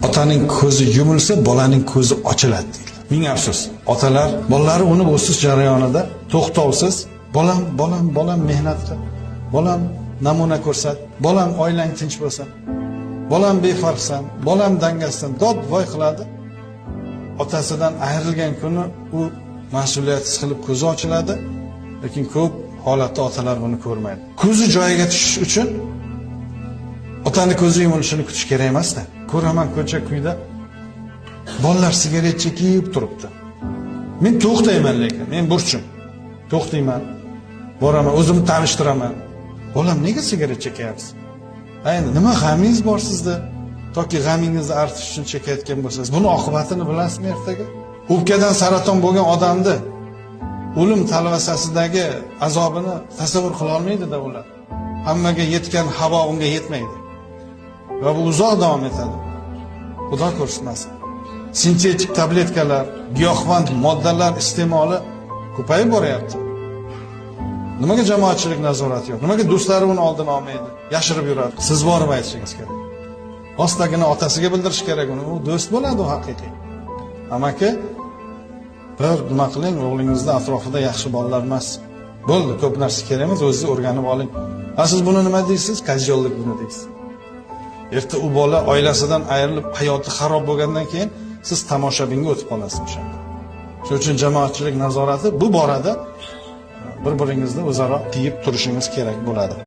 Otaning ko'zi yumilsa, bolaning ko'zi ochiladi deydi. Ming afsus. Otalar bolalari unib o'sish jarayonida to'xtovsiz bolam, bolam, bolam mehnat qil. Bolam namuna ko'rsat. Bolam oilang tinch bo'lsin. Bolam befarqsan, bolam dangassan, dod voy qiladi. Otasidan ayrilgan kuni u mas'uliyatsiz qilib ko'zi ochiladi, lekin ko'p holatda otalar buni ko'rmaydi. Ko'zi joyiga tushish uchun otani ko'zi yumilishini kutish kerak emasda. Ko'raman ko'cha kuyda bolalar sigaret chekib turibdi. Men to'xtayman, lekin men burchim. To'xtayman. Boraman, o'zimni tanishtiraman. Bolam, nega sigaret chekyapsiz? Ha, endi nima g'amingiz bor sizda? Toki g'amingizni artish uchun chekayotgan bo'lsangiz, buni oqibatini bilasizmi ertaga? O'pkadan saraton bo'lgan odamni o'lim talvasasidagi azobini tasavvur qila olmaydi-da ular. Hammaga yetgan havo unga yetmaydi. Va bu uzoq davom etadi. Xudo ko'rsatmasin. Sintetik tabletkalar, giyohvand moddalar iste'moli ko'payib boryapti. Nimaga jamoatchilik nazorati yo'q? Nimaga do'stlari uni oldini olmaydi? Yashirib yuradi. Siz borib aytishingiz kerak. Rostagina otasiga bildirish kerak uni. U do'st bo'ladi u haqiqiy. Amaki bir nima qiling, o'g'lingizni atrofida yaxshi bolalar emas. Bo'ldi, ko'p narsa kerak emas, o'zingiz o'rganib oling. Ha, siz buni nima deysiz? Козёл lik buni deysiz. Erta u bola oilasidan ayrilib, hayoti xarob bo'lgandan keyin siz tomoshabinga o'tib qolasiz o'shanda. Shuning uchun jamoatchilik nazorati bu borada bir-biringizni o'zaro tiyib turishingiz kerak bo'ladi.